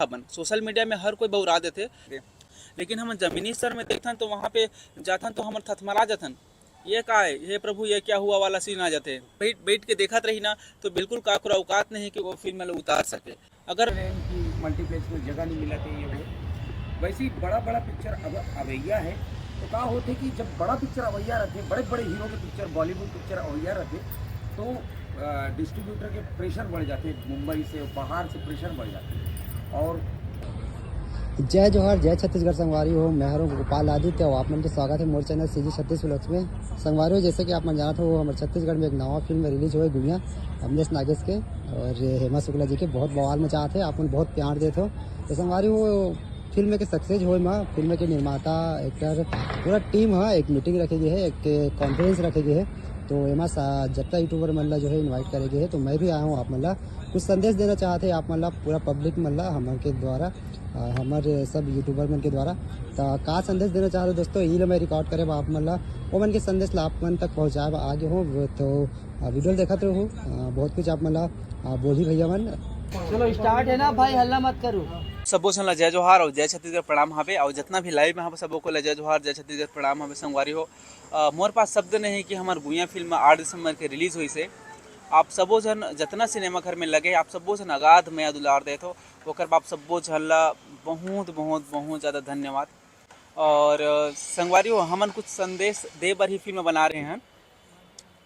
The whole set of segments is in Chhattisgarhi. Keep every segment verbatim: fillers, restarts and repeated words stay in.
हबन। सोशल मीडिया में हर कोई बउरा देथे, लेकिन हमन जमीनी स्तर में देखथन तो वहाँ पे जाथन तो हमन थथमरा जाथन, ये का है, हे प्रभु, ये क्या हुआ वाला सीन आ जाथे। बैठ बैठ के देखत रही ना, तो बिल्कुल काकरो औकात नहीं कि वो फिल्म ला उतार सके। अगर कि मल्टीप्लेक्स में जगह नहीं मिला थे, ये वो वैसे ही बड़ा बड़ा पिक्चर अब अवैया है। तो का होथे कि जब बड़ा पिक्चर अवैया रहथे, बड़े बड़े हीरो के पिक्चर, बॉलीवुड पिक्चर अवैया रहथे, तो डिस्ट्रीब्यूटर के प्रेशर बढ़ जाथे, मुंबई से, बाहर से प्रेशर बढ़ जाथे। और जय जोहार, जय छत्तीसगढ़ संगवारी हो। मैं हरों गोपाल आदित्य और आप मन के स्वागत है मोर चैनल सीजी छत्तीस व्लॉग्स में। संगवारी हो, जैसे कि आप मन जानत हो, हमर छत्तीसगढ़ में एक नवा फिल्म रिलीज होए गुइया, अमलेश नागेश के और हेमा शुक्ला जी के। बहुत बवाल मचात है, आप मन बहुत प्यार देत हो। तो संगवारी हो, फिल्म के सक्सेस होए मा फिल्म के निर्माता, एक्टर, पूरा टीम ह एक मीटिंग रखे गे हे, एक कॉन्फ्रेंस रखे गे हे। तो एमा सा-, जतका यूट्यूबर मन ला जो है इनवाइट करे गे हे। तो मैं भी आया हूँ आप मन ला कुछ संदेश देना चाहत हे आप मन ला, पूरा पब्लिक मन ला हमर के द्वारा, अ, हमर सब यूट्यूबर मन के द्वारा। त का संदेश देना चाहत हो दोस्तों, ई ला मैं रिकॉर्ड करे बर आप मन ला, ओमन के संदेश ला आप मन तक पहुँचाए बर आगे हूँ। तो अ, वीडियो ल देखत रहू, अ, बहुत कुछ आप मन ला, अ, बोलही भैया मन। चलो स्टार्ट है ना भाई, हल्ला मत करो। सबो झन ला जय जोहार और जय छत्तीसगढ़ प्रणाम हावे, और जितना भी लाइव में हावे सबो को ला जय जोहार, जय छत्तीसगढ़ प्रणाम हावे संगवारी हो। अ, मोर पास शब्द नहीं कि हमर गुइया फिल्म आठ दिसंबर के रिलीज हुई से। आप सबो झन जितना सिनेमा घर में लगे, आप सबो झन अगाध मया दुलार देत हो, ओकर बर आप सबो झन ला बहुत, बहुत, बहुत ज़्यादा धन्यवाद। और, अ, संगवारी हो, हमन कुछ संदेश दे बर ही फिल्म बना रहे हैं,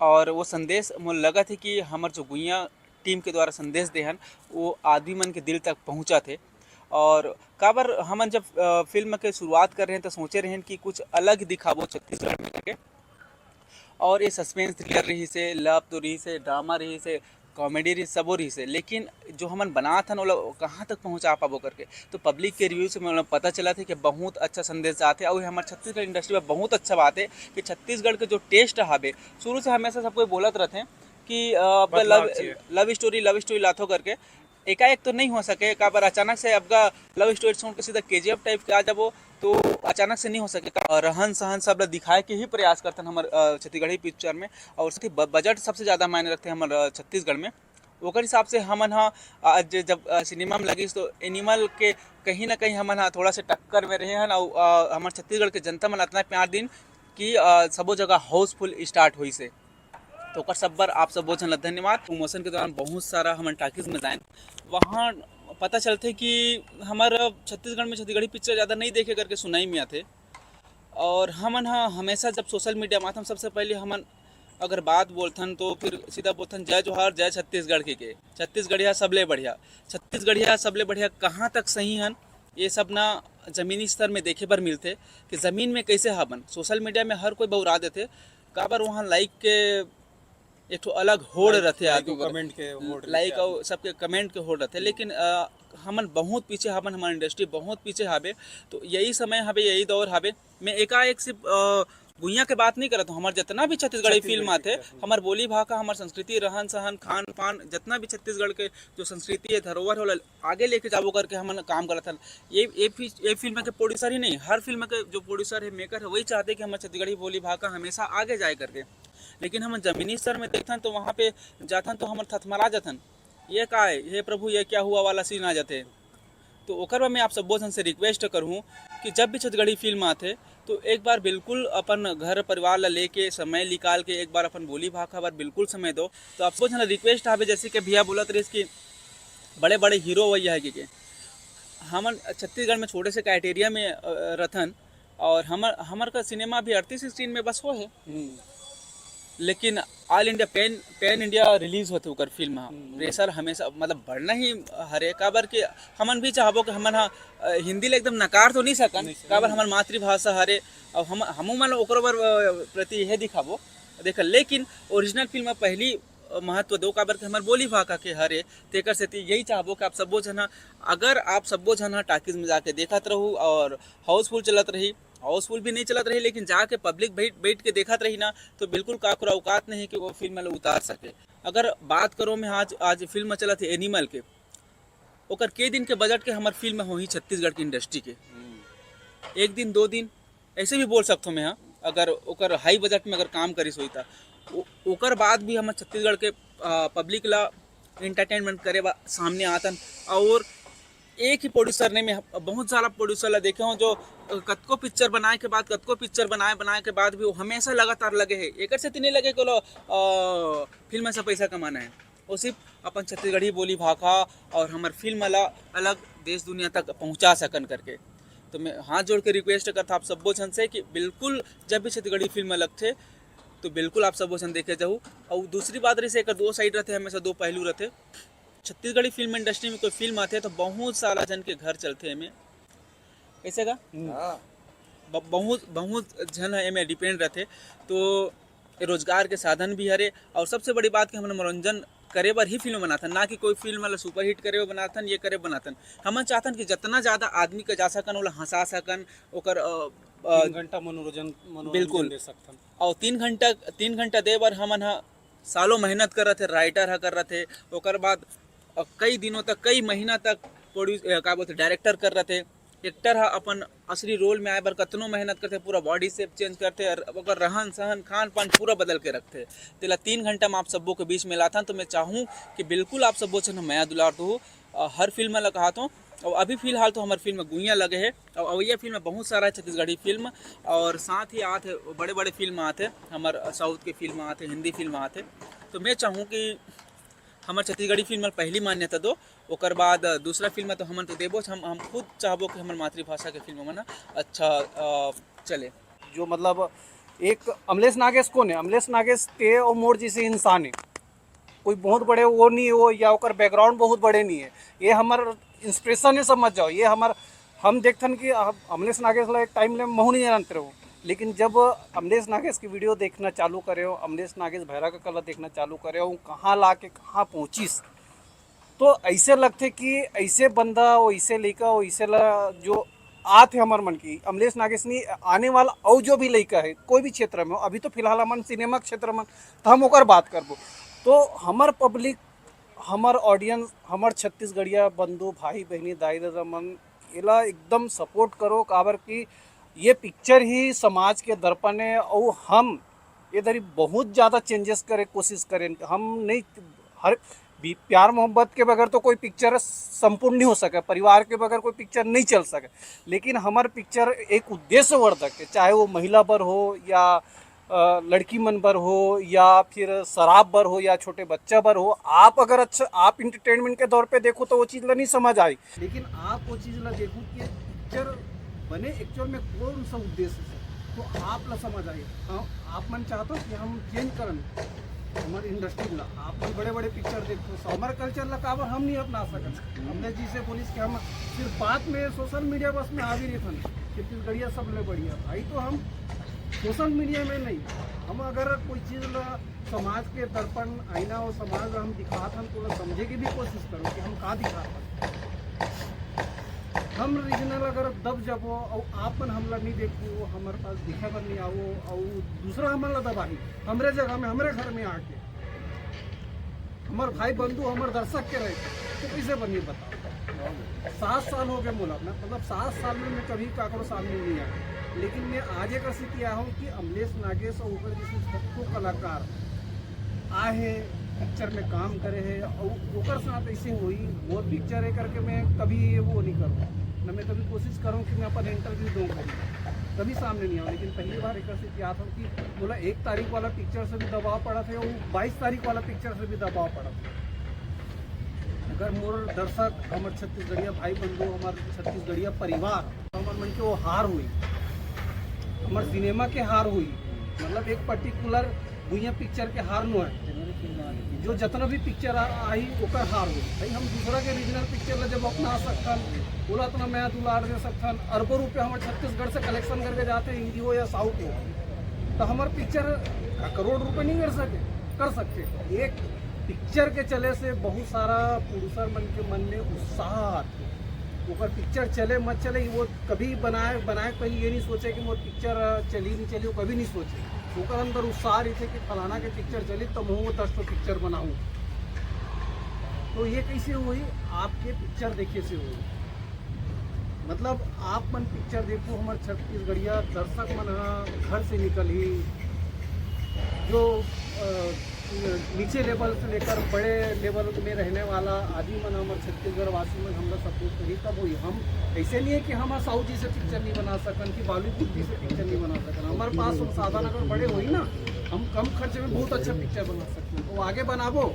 और वो संदेश मोर लगत हे कि हमर जो गुइया टीम के द्वारा संदेश दे हन, वो आदमी मन के दिल तक पहुँचत हे। और काबर हमन जब, अ, फिल्म के शुरुआत कर रहे हैं, तो सोचे रहेन कि कुछ अलग दिखाबो छत्तीसगढ़ में करके। और ये सस्पेंस थ्रिलर रहिस हे, लव तो रहिस हे, ड्रामा रहिस हे, कॉमेडी रहिस, सबो रहिस हे, लेकिन जो हमन बनात हन, ओला कहाँ तक पहुँचा पाबो करके। तो पब्लिक के रिव्यू से मोला पता चलत हे कि बहुत अच्छा संदेश जात हे, और ये हमर छत्तीसगढ़ इंडस्ट्री में बहुत अच्छा बात हे कि छत्तीसगढ़ के जो टेस्ट हावे, शुरू से हमेशा सब कोई बोलत रहथे कि, अ, अब बदलाव लव, चाहिए। लव स्टोरी, लव स्टोरी लाथो करके। एकाएक तो नहीं हो सके, काबर अचानक से अब का लव स्टोरी छोड़ के सीधा केजीएफ टाइप के आ जाबो, तो अचानक से नहीं हो सके। और रहन सहन सब ला दिखाए के ही प्रयास करथन हमर, अ, छत्तीसगढ़ी पिक्चर में, और साथ ही ब-, बजट सबसे ज़्यादा मायने रखथे हमर, अ, छत्तीसगढ़ में। ओकर हिसाब से हमन ह आज जब, अ, सिनेमा में लगिस तो एनिमल के कहीं ना कहीं हमन ह थोड़ा से टक्कर में रहे हन, और, अ, हमर छत्तीसगढ़ के जनता मन अतना प्यार दिन कि, अ, सबो जगह हाउसफुल स्टार्ट होइस हे। तो ओकर सब बर आप सबो झन ला धन्यवाद। प्रमोशन के दौरान बहुत सारा हमन टॉकीज में जाएन, वहाँ पता चलथे कि हमर छत्तीसगढ़ में छत्तीसगढ़ी पिक्चर ज़्यादा नहीं देखे करके सुनाई में आथे। और हमन ह हमेशा जब सोशल मीडिया माध्यम सबसे पहले हमन अगर बात बोलथन तो फिर सीधा बोलथन जय जोहार, जय छत्तीसगढ़ के, के। छत्तीसगढ़िया सबले बढ़िया, छत्तीसगढ़िया सबले बढ़िया कहाँ तक सही हन, ये सब ना जमीनी स्तर में देखे बर मिलथे कि जमीन में कैसे हाबन। सोशल मीडिया में हर कोई बउरा देथे, काबर वहाँ लाइक के एक ठो अलग होड़ लाइक, रथे लाइक आदमी अउ बर। कमेंट के होड़ रथे लाइक आदमी। अउ सबके कमेंट के होड़ रथे, लेकिन, अ, हमन बहुत पीछे हाबन, हमर इंडस्ट्री बहुत पीछे हाबे। तो यही समय हाबे, यही दौर हाबे। मैं एकाएक सिर्फ, अ, गुइया के बात नहीं करत हूँ, हमर जितना भी छत्तीसगढ़ी छत्तीसगढ़ी फिल्म आथे, पिक्चर, हम्म। हमर बोली भाखा, हमर संस्कृति, रहन सहन, खान पान, जितना भी छत्तीसगढ़ के जो संस्कृति है, धरोहर होला, आगे लेके जाबो करके हमन काम करत हन। ये, ये फि-, ये फिल्म के प्रोड्यूसर ही नहीं, हर फिल्म के जो प्रोड्यूसर है, मेकर है, वही चाहते कि हमर छत्तीसगढ़ी बोली भाखा हमेशा आगे जाए करके। लेकिन हमन जमीनी स्तर में देखथन तो वहाँ पे जाथन तो हमन थथमरा जाथन, ये का है, हे प्रभु, ये क्या हुआ वाला सीन आ जाथे। तो ओकर बर मैं आप सब्बो झन से रिक्वेस्ट करहूँ कि जब भी छत्तीसगढ़ी फिल्म आथे तो एक बार बिल्कुल अपन घर परिवार ला लेके समय निकाल के एक बार अपन बोली भाखा बर बिल्कुल समय दो। तो आप सब्बो झन ला रिक्वेस्ट हावे, जैसे कि भैया बोलत रहिस कि बड़े बड़े हीरो वही है कि के हमन छत्तीसगढ़ में छोटे से क्राइटेरिया में, अ, रथन, और हमर, हमर का सिनेमा भी अड़तीस स्क्रीन में बस हो है। हम्म। लेकिन all India pan, pan India release होथे ओकर फिल्म ह। हम्म। प्रेशर हमेशा मतलब बढ़ना ही हरे, काबर के हमन भी चाहबो कि हमन ह, अ, हिंदी ले एकदम नकार तो नहीं सकन, नहीं सकन। काबर हमर मातृभाषा हरे, और हम, हमू मन ओकर बर, अ, प्रति यह दिखाबो, देख, लेकिन ओरिजिनल फिल्म म पहली, अ, महत्व दो, काबर के हमर बोली भाखा के हरे, तेकर सेती यही चाहबो कि आप सब्बो झन ह, अगर आप सब्बो झन ह टॉकीज में जाके देखत रहू और हाउसफुल चलत रही, हाउसफुल भी नहीं चलत रही, लेकिन जाके पब्लिक बैठ, बैठ के देखत रही ना, तो बिल्कुल काकरो औकात नहीं कि वो फिल्म ला उतार सके। अगर बात करो मैं आज, आज फिल्म चलत है एनिमल के, ओकर के दिन के बजट के हमर फिल्म होही छत्तीसगढ़ के इंडस्ट्री के। हम्म। एक दिन, दो दिन, ऐसे भी बोल सकथो मैं, हाँ, अगर ओकर हाई बजट में अगर काम करिस होई त ओ-, ओकर बाद भी हमर छत्तीसगढ़ के, आ, पब्लिक ला एंटरटेनमेंट करे बा सामने आतन। और एक ही प्रोड्यूसर नहीं, मैं बहुत सारा प्रोड्यूसर ला देखे हूँ जो कतको पिक्चर बनाए के बाद, कतको पिक्चर बनाए बनाए के बाद भी वो हमेशा लगातार लगे है। एकर सेती नहीं लगे कोनो फिल्म से पैसा कमाना है, वो सिर्फ अपन छत्तीसगढ़ी बोली भाखा और हमर फिल्म ला अलग देश दुनिया तक पहुँचा सकन करके। तो मैं हाथ जोड़ के रिक्वेस्ट करता आप सब्बो झन से कि बिल्कुल जब भी छत्तीसगढ़ी फिल्म लगथे तो बिल्कुल आप सब्बो झन देखे जाहू। और दूसरी बात रही, एकर दो साइड रहते, हमेशा दो पहलू रहते। छत्तीसगढ़ी फिल्म इंडस्ट्री में कोई फिल्म आते तो बहुत सारा झन के घर चलथे एमे, कैसे का? हाँ। ब-, बहुत बहुत झन ह एमे डिपेंड रहथे, तो रोजगार के साधन भी हरे। और सबसे बड़ी बात कि हमन मनोरंजन करे बर ही फिल्म बनाथन, ना कि कोई फिल्म वाला सुपरहिट करे बर बनाथन, ये करे बर बनाथन। हमन चाहथन कि जितना ज्यादा आदमी के जा सकन, ओला हंसा सकन, ओकर अ, अ, तीन घंटा मनोरंजन मनोरंजन बिल्कुल। दे सकथन। और तीन घंटा तीन घंटा दे बर हमन ह सालों मेहनत कर रथे, राइटर ह कर रथे, ओकर बाद अ, कई दिनों तक, कई महीना तक प्रोड्यूस अ, का बोलथे, डायरेक्टर कर रथे। एक्टर ह अपन असली रोल में आए बर कतनो मेहनत करथे, पूरा बॉडी शेप चेंज करथे, और ओकर रहन सहन खान पान पूरा बदल के रखथे। तेला तीन घंटा में आप सब्बो के बीच में लाथन, तो मैं चाहूँ कि बिल्कुल आप सब्बो झन मया दुलार दो। अ, हर फिल्म ला कहात हूँ। और अभी फिलहाल तो हमर फिल्म गुइया लगे है, और अवैया फिल्म बहुत सारा है, छत्तीसगढ़ी फिल्म, और साथ ही आत है बड़े बड़े फिल्म आत है, हमर साउथ के फिल्म आत है, हिंदी फिल्म आत है। तो मैं चाहूँ कि हमर छत्तीसगढ़ी फिल्म ला पहली मान्यता दो, ओकर बाद दूसरा फिल्म तो हमन तो देबो, हम हम खुद चाहबो कि हमर मातृभाषा के फिल्म मन ह अच्छा अ, चले। जो मतलब एक अमलेश नागेश कौन है? अमलेश नागेश ते और मोर जैसे इंसान है, कोई बहुत बड़े वो नहीं है वो, या ओकर बैकग्राउंड बहुत बड़े नहीं है। ये हमर इंस्पिरेशन है, समझ जाओ। ये हमर हम देखथन कि हम अमलेश नागेश ला एक टाइम ले महू नहीं जानत रहो, लेकिन जब अमलेश नागेश की वीडियो देखना चालू करे हो, अमलेश नागेश भैरा का कला देखना चालू करे हो, कहाँ ला के कहाँ पहुँचिस, तो ऐसे लगथे कि ऐसे बंदा, वैसे लइका, वैसे ला जो आत है हमर मन की, अमलेश नागेश नहीं, आने वाला और जो भी लइका है कोई भी क्षेत्र में हो, अभी तो फिलहाल हमन सिनेमा क्षेत्र में, तो हम ओकर बात करबो। तो हमर पब्लिक, हमर ऑडियंस, हमर छत्तीसगढ़िया बंधु, भाई, बहनी, दाई, दादा मन, एला एकदम सपोर्ट करो, काबर कि ये पिक्चर ही समाज के दर्पण है। और हम इधर ही बहुत ज़्यादा चेंजेस करे कोशिश करें। हम नहीं, हर भी प्यार मोहब्बत के बगैर तो कोई पिक्चर संपूर्ण नहीं हो सके, परिवार के बगैर कोई पिक्चर नहीं चल सके। लेकिन हमर पिक्चर एक उद्देश्यवर्धक है, चाहे वो महिला बर हो या अ, लड़की मन बर हो या फिर शराब बर हो या छोटे बच्चा बर हो, आप अगर अच्छा, आप इंटरटेनमेंट के तौर पे देखो तो वो चीज़ ला नहीं समझ आई। लेकिन आप वो चीज़ ला देखो कि पिक्चर बने एक्चुअल में कौन सा उद्देश्य से, तो आप ला समझ आई। हाँ, आप मन चाहते हो कि हम चेंज करन हमारे इंडस्ट्री ला, आप भी बड़े बड़े पिक्चर देखो, तो हमारे कल्चर ला काबर हम नहीं अपना सकन? हमने जिसे बोलिस कि हम सिर्फ बात में सोशल मीडिया बस में हावी नहीं थन, छत्तीसगढ़िया सब ले बढ़िया भाई, तो हम सोशल मीडिया में नहीं, हम अगर कोई चीज़ ला समाज के दर्पण आईना और समाज ला हम दिखात हन, तो ओला समझे के भी कोशिश करो कि हम का दिखात हन। हम रीजनल अगर दब जाबो और आप मन हमला नहीं देखो, हमारे पास दिखे बर नहीं आओ और दूसरा हमन ला दबाही, हमरे जगह में, हमरे घर में आके हमर भाई बंधु, हमर दर्शक के रहे, तो कैसे बनी बताओ? सात साल हो गए मोला, मैं मतलब सात साल में मैं कभी काकरो सामने नहीं आया, लेकिन मैं आज एक ऐसी किया हूँ कि अमलेश नागेश और ओकर जैसे सबको कलाकार आए, पिक्चर में काम करे है और ओकर साथ ऐसे हुई, मोर पिक्चर है करके मैं कभी वो नहीं करूँ, न मैं कभी कोशिश करूँ कि मैं अपन इंटरव्यू दूँ कभी, कभी सामने नहीं आऊँ। लेकिन पहली बार एक ऐसे किया था कि बोला एक तारीख वाला पिक्चर से भी दबाव पड़ा था, वो बाईस तारीख वाला पिक्चर से भी दबाव पड़ा था। अगर मोर दर्शक, हमर छत्तीसगढ़िया भाई बंधु, हमर छत्तीसगढ़िया परिवार, हमर मन के वो हार हुई, हमर सिनेमा के हार हुई, मतलब एक पर्टिकुलर भुइयां पिक्चर के हार नो है। जो जितना भी पिक्चर आ- आई, ओकर हार हुई। भाई, हम दूसरा के रीजनल पिक्चर ला जब अपना सकथन, बोला इतना मैं दुलार दे सकथन, अरबों रुपया हमर छत्तीसगढ़ से कलेक्शन करके जाते हैं, हिंदी हो या साउथ हो, तो हमर पिक्चर करोड़ रुपए नहीं कर सके, कर सकते। एक पिक्चर के चले से बहुत सारा प्रोड्यूसर मन के मन में उत्साह आते, ओकर पिक्चर चले मत चले, वो कभी बनाए, बनाए पहले ये नहीं सोचे कि मोर पिक्चर चली नहीं चली, वो कभी नहीं सोचे। ओकर अंदर उत्साह रहिथे कि फलाना के पिक्चर चली तो मैं वो दस ठो पिक्चर बनाऊँ। तो ये कैसे हुई? आपके पिक्चर देखे से हुई। मतलब आप मन पिक्चर देखो, हमर छत्तीसगढ़िया दर्शक मन ह घर से निकल ही, जो अ, नीचे लेवल से लेकर बड़े लेवल में रहने वाला आदमी मन, हमर छत्तीसगढ़ वासी मन हमला सपोर्ट करी, तब होई। हम ऐसे नहीं है कि हम साउथ जी से पिक्चर नहीं बना सकन, कि बॉलीवुड जी से पिक्चर नहीं बना सकन। हमारे पास संसाधन अगर बड़े होई ना, हम कम खर्च में बहुत अच्छा पिक्चर बना सकते हैं। तो आगे बनाबो,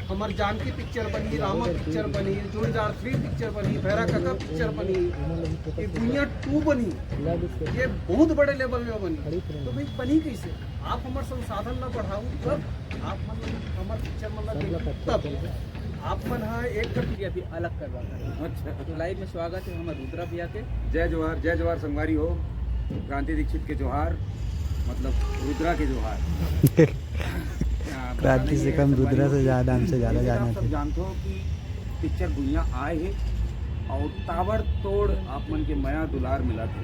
हमर जानकी पिक्चर बनी, रामा पिक्चर बनी, जोड़ीदार थ्री पिक्चर बनी, भैरा काका पिक्चर बनी, ये गुइयां टू बनी, ये बहुत बड़े लेवल में बनी। तो भाई बनी कैसे? आप हमर संसाधन ला बढ़ाऊ, तब आप मन हमर पिक्चर मन ला देखू, तब आप मन हा एक ये अभी अलग करवा कर। अच्छा। तो लाइव में स्वागत है हमर रुद्रा भैया के। जय जोहार, जय जोहार संगवारी हो। क्रांति दीक्षित के जोहार, मतलब रुद्रा के जोहार। हाँ, क्रांति से कम रुद्रा से ज्यादा, हमसे ज्यादा जैसे कि आप जानत सब है। जानते हो कि पिक्चर गुइयां आए हे और ताबड़तोड़ आप मन के मया दुलार मिलत हे।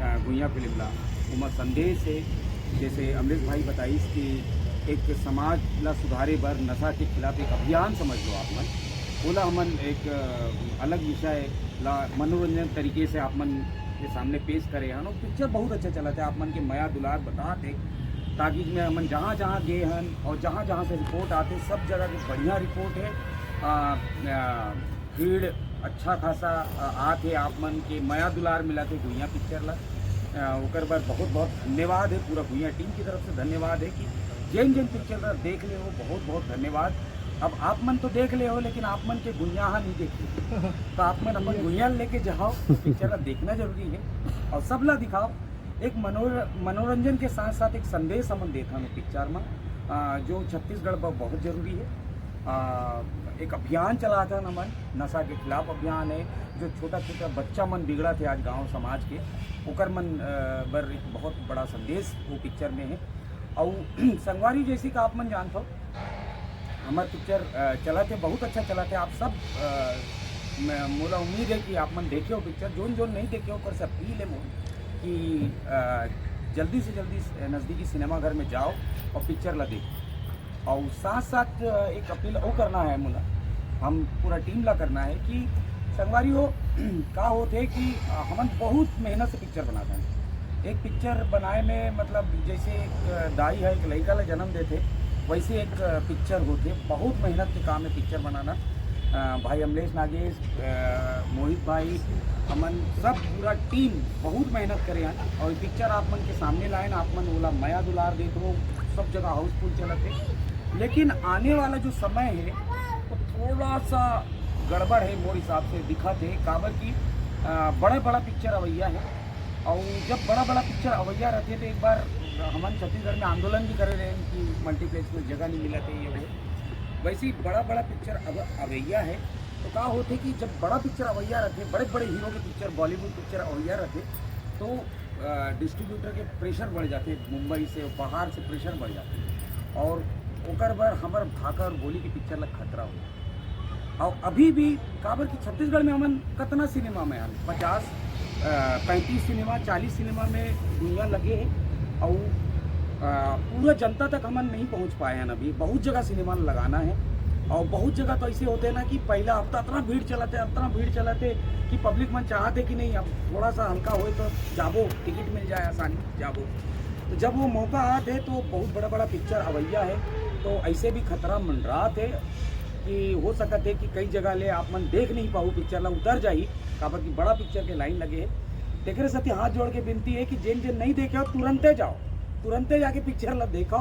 अ, गुइयां फिल्म ला ओमा संदेश हे, जैसे अमरीश भाई बताइस कि एक समाज ला सुधारे बर नशा के खिलाफ एक अभियान समझ लो आप मन, ओला हमन एक, अ, अलग विषय ला मनोरंजन तरीके से आप मन के सामने पेश करे हन। और पिक्चर बहुत अच्छा चलत हे, आप मन के मया दुलार बतात हे। ताकि में हमन जहाँ जहाँ गए हन और जहाँ जहाँ से रिपोर्ट आते, सब जगह के बढ़िया रिपोर्ट हे। आ, आ, भीड़ अच्छा खासा, आ, आत हे, आप मन के मया दुलार मिलत हे गुइयां पिक्चर ला। आ, ओकर बर बहुत बहुत धन्यवाद हे, पूरा गुइयां टीम की तरफ से धन्यवाद हे कि जेन जेन पिक्चर ला देख ले हो, बहुत बहुत धन्यवाद। अब आप मन तो देख ले हो, लेकिन आप मन के गुइयां हा नहीं देखे, तो आप मन अपन गुइयां लेके जाओ, पिक्चर ला देखना जरूरी हे और सबला दिखाओ। एक मनोर-, मनोरंजन के साथ साथ एक संदेश हमन देथन पिक्चर में, आ, जो छत्तीसगढ़ बर बहुत जरूरी हे। आ, एक अभियान चलाथन हमन, नशा के खिलाफ अभियान हे। जो छोटा छोटा बच्चा मन बिगड़त हे आज गांव समाज के, ओकर मन, आ, बर एक बहुत बड़ा संदेश वो पिक्चर में हे। अउ संगवारी, जैसे कि आप मन जानत हो, हमर पिक्चर, अ, चलत हे, बहुत अच्छा चलत हे। आप सब, अ, मैं, मोला उम्मीद हे कि आप मन देखे हो पिक्चर। जोन जोन नहीं देखे हो, ओकर से अपील हे मोर कि, अ, जल्दी से जल्दी स-, नज़दीकी सिनेमा घर में जाओ और पिक्चर ला देखो। और साथ साथ, अ, एक अपील और करना हे मोला, हम पूरा टीम ला करना हे कि संगवारी हो, का होत हे कि, अ, हमन बहुत मेहनत से पिक्चर बनाथन। एक पिक्चर बनाए में, मतलब, जैसे एक दाई हे, एक लइका ला जन्म देथे, वैसे एक पिक्चर होथे। बहुत मेहनत के काम हे पिक्चर बनाना। अ, भाई अमलेश नागेश, अ, मोहित भाई, हमन सब पूरा टीम बहुत मेहनत करे हन और पिक्चर आप मन के सामने लाएन। आप मन ओला मया दुलार देत हो, सब जगह हाउसफुल चलत हे। लेकिन आने वाला जो समय हे, वो थोड़ा सा गड़बड़ हे मोर हिसाब से दिखत हे, काबर कि, अ, बड़ा बड़ा पिक्चर अवैया हे। और जब बड़ा बड़ा पिक्चर अवैया रहथे, तो एक बार हमन छत्तीसगढ़ में आंदोलन भी करे रहे कि मल्टीप्लेक्स में जगह नहीं मिलत हे, ये वो। वैसे ही बड़ा बड़ा पिक्चर अब अवैया हे, तो का होथे कि जब बड़ा पिक्चर अवैया रहथे, बड़े बड़े हीरो के पिक्चर, बॉलीवुड पिक्चर अवैया रहथे, तो, अ, डिस्ट्रीब्यूटर के प्रेशर बढ़ जाथे, मुंबई से, बाहर से प्रेशर बढ़ जाथे, और ओकर बर हमर भाखा और बोली के पिक्चर ला खतरा हो। और अभी भी, काबर कि छत्तीसगढ़ में हमन कतना सिनेमा में हन, पचास, अ, पैंतीस सिनेमा, चालीस सिनेमा में दुनिया लगे हे, और, अ, पूरा जनता तक हमन नहीं पहुंच पाए हन। अभी बहुत जगह सिनेमा लगाना हे, और बहुत जगह तो ऐसे होथे ना कि पहला हफ्ता अतना भीड़ चलत हे, अतना भीड़ चलत हे कि पब्लिक मन चाहत हे कि नहीं, अब थोड़ा सा हल्का होए तो जाबो, टिकट मिल जाए आसानी, जाबो। तो जब वो मौका आत हे, तो बहुत बड़ा बड़ा पिक्चर अवैया हे, तो ऐसे भी खतरा मंडरात हे कि हो सकत हे कि कई जगह ले आप मन देख नहीं पाहू, पिक्चर ला उतर जाही, काबर कि बड़ा पिक्चर के लाइन लगे हे। तेकरे सेती हाथ जोड़ के विनती हे कि जेन जेन नहीं देखे हो, तुरंते जाओ, तुरंते जाके पिक्चर ला देखो।